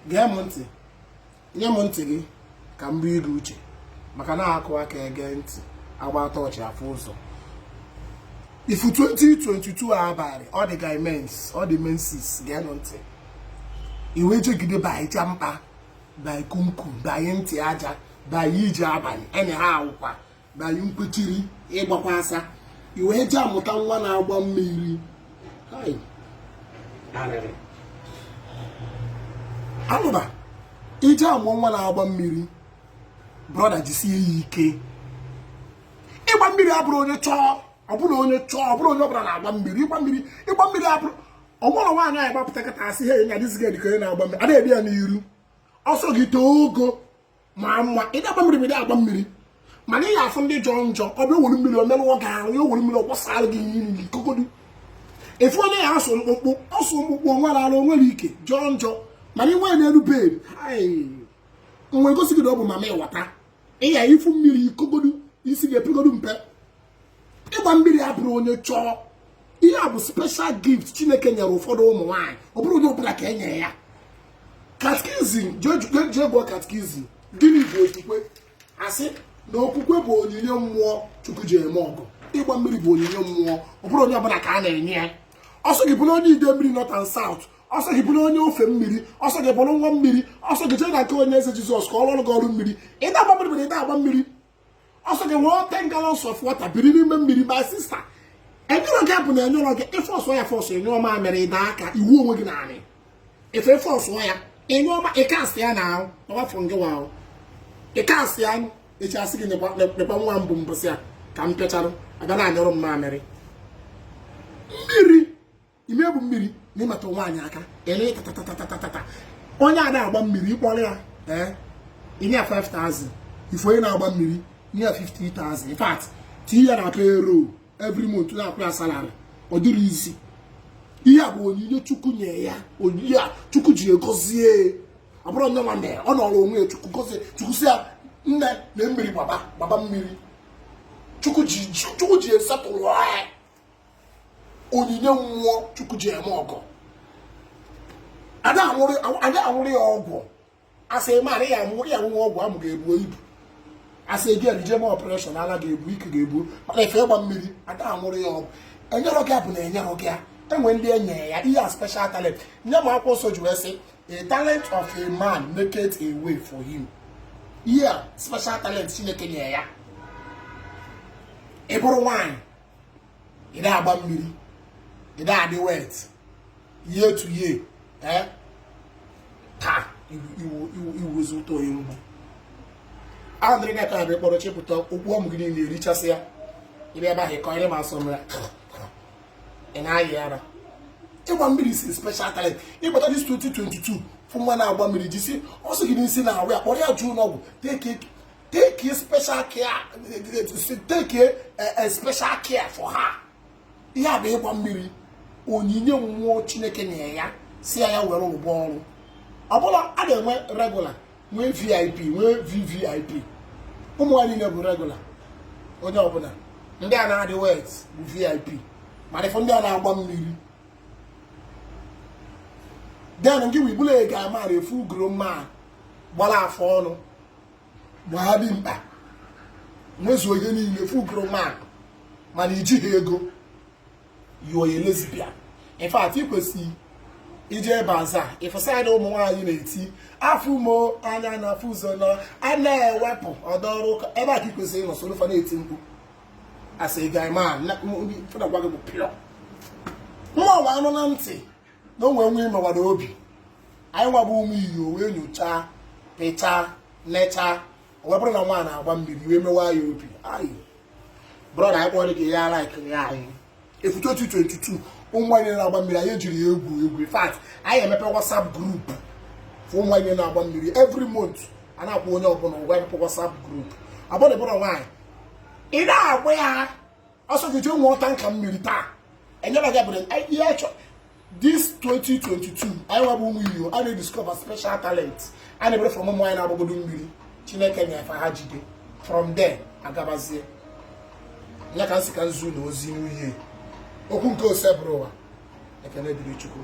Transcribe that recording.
Gee m ntị, nye m ntị gị ka m bụ gị uche, maka na akụ aka ege ntị, agba tọọchị afụ ụzọ. Ifu 2022 abalị ọ dị ga immense, ọ dị mensis. Geenụ ntị. Iwe jegide baịcha mkpa, bai kumkum, bai ntị aja, bai ije abalị ene ha awụkwa bai nkwechiri ịgbakwa asa. Iwe je amụta nwa na-agba mmiri. Alụba ije amụọ nwa na-agba mmiri, brother, jisie ya ike. Ịgba mmiri abụrụ onye chọọ, ọ bụrụ onye chọọ, ọ bụrụ onye ọbụla na-agba mmiri. Ịgba mmiri, ịgba mmiri abụrụ ọnwụrụ nwaanyị anyị gbapụta kịta asị ha nya dịziga dịka onye na-agba mmiri. Ada ebi ya n'iru ọsọ gị too ogo ma mma ịdị agba mmiri, ma ịdị agba mmiri, mana ị ga-afụ ndị jọọ njọ. Ọ bụ ewere mmiri omerụọ gị arụ ya, owere mmiri ọgbasara gị ihe kogodu efu onye ya asụ mkpụmkpụ ọsụ mkpụmkpụ onwere arụ, onwere ike jọọ njọ, mana inwe n'elu bed nwe gosi gị na ọ bụ mama ịwata ịya ifu mmiri ikogodu isi ga-epegodu mpe. Ịgba mmiri abụrụ onye chọọ. Ihe a bụ special gift Chineke nyere ụfọdụ ụmụ nwaanyị, ọ bụrụ onye ọbụla ka e nyere ya. Catechism, jee gụọ catechism. Gịnị bụ okwukwe? Asị na okwukwe bụ onyinye mmụọ Chukwu ji eme ọgụ. Ịgba mmiri bụ onyinye mmụọ, ọ bụrụ onye ọbụla ka a na-enye ya. Ọsọ gị bụrụ onye ide mmiri, north and south, ọsọ gị bụrụ onye ofe mmiri, ọsọ gị bụrụ nwa mmiri, ọsọ gị jee na nke onye eze Jizọs ka ọ rụọrụ gị ọrụ mmiri. Ịda agba mmiri bụ ịda agba mmiri. Ọsọ gị nwee 10 gallons of water, biri n'ime mmiri. My sister, enyere gị bụ na enyere gị ịforce ya, force enye mamịrị, ịda aka iwu onwe gị naanị ife force ya enye ọma ịkasị ya na ahụ ọwafọ ngị wa ahụ ịkasị ya. Echi asị gị nekwa nwa mbụ mbụsị ya ka m pịacharụ aga na-anyụrụ m mamịrị mmiri ime bụ mmiri na ịmata nwaanyị aka ele tatatatata. Onye a na-agba mmiri, ịkpọrọ ya ee, inye ya 5000. Ife onye na-agba mmiri, nye ya 50,000. In fact, tinye ya na payroll every month, na-akwụ ya salary. Ọ dịrị isi. Ihe a bụ onyinye Chukwu nye ya, onyinye a Chukwu ji egozie. Ọ bụrụ nne nwa mere ọ nọrọ onwe ya, Chukwu gozie. Chukwu si ya nne na mmiri gbaba gbaba mmiri. Chukwu ji esetụlụ ya onyinye mmụọ Chukwu ji eme ọgọ. Ada anwụrụ ya ọgwụ asị mara ya amụ ya nwe ọgwụ amụ ga-ebu ibu asị gị ije mee operation ala ga-ebu ike ga-ebu. Mana efe ịgba mmiri, ada anwụrụ ya ọgwụ. Enyerọ gị bụ na enyerọ gị ya. Enwe ndị enye ya ihe a, special talent nye ma akwụkwọ nsọ ji wee sị, "A talent of a man maketh a way for him." Ihe a special talent Chineke nye ya. Ị bụrụ nwaanyị, ị na-agba mmiri, ị na-adị wet year to year, eh ka iwuzi ụtọ onye mgbu ahụ ndịrị na-ekọ ya bụ ịkpọrọ chepụta okwu ọmụ gị niile erichasị ya. Ịbịa ebe ahụ ịkọ ịrị ma asọ ya, ị na-ayị ara. Ịgba mmiri si special talent. Ịgbata this 2022, fụ nwa na-agba mmiri, jisi ọsọ gị n'isi na-awụ ya, kpọrọ ya jụụ n'ọgwụ. Take a special care, take a special care for her. Ihe a bụ ịgba mmiri, onyinye mmụọ Chineke nye ya, si ya ya were ụgbọ ọrụ. Ọ bụla a na-enwe regular, nwee VIP, nwee VVIP. Ụmụ nwaanyị niile bụ regular. Onye ọbụla ndị a na-adị wet bụ VIP, mana ife ndị a na-agba mmiri, then gị wibụla ego amara efu ugoro mma gbara afọ ọnụ gbaa dị mkpa nwezuo ihe niile, full grown man, mana ijighị ego, you are a lesbian. In fact, ị kwesịrị ije baza ịfụsa ụmụ nwaanyị na-eti afụ mo anya na afụ ụzọ nọ a na-ewepụ ọdọọrụ ụka ebe a ka ị kwesịrị ịnọ soro fa na-eti mkpu as a guy man. Gwa gị bụ pure nwa nwa anụ na ntị na o nwee nwa imewara obi. Anyị nwabụ ụmụ iyo wee nyochaa, pịchaa, nechaa, o wee bụrụ na nwa na-agba mmiri wee mewa ya obi. Ayi brother, anyị kpọrọ gị ya like ya anyị efu 2022. Ụmụ anyị na-agba mmiri, anyị ejiri ya egwu egwu. In fact, anyị emepe WhatsApp group for ụmụ anyị na-agba mmiri. Every month, a na-akwụ onye ọbụla ụgwọ. Emepe WhatsApp group abụọ bụrụ nwaanyị ị na-agba ya ọsọ gị jee nwụọ tanker mmiri taa enyere gị bụrụ ihe chọ. This 2022, anyị nwabụ ụmụ iyo a na-ediscover special talent a na-ebere from ụmụ anyị na-agbagodo mmiri. Chineke nyefe ha jide from there agabazie ya ka nsị ka nzu na ozi n'uhie okwu nke ose bụrụ ụwa. Ekene dịrị Chukwu.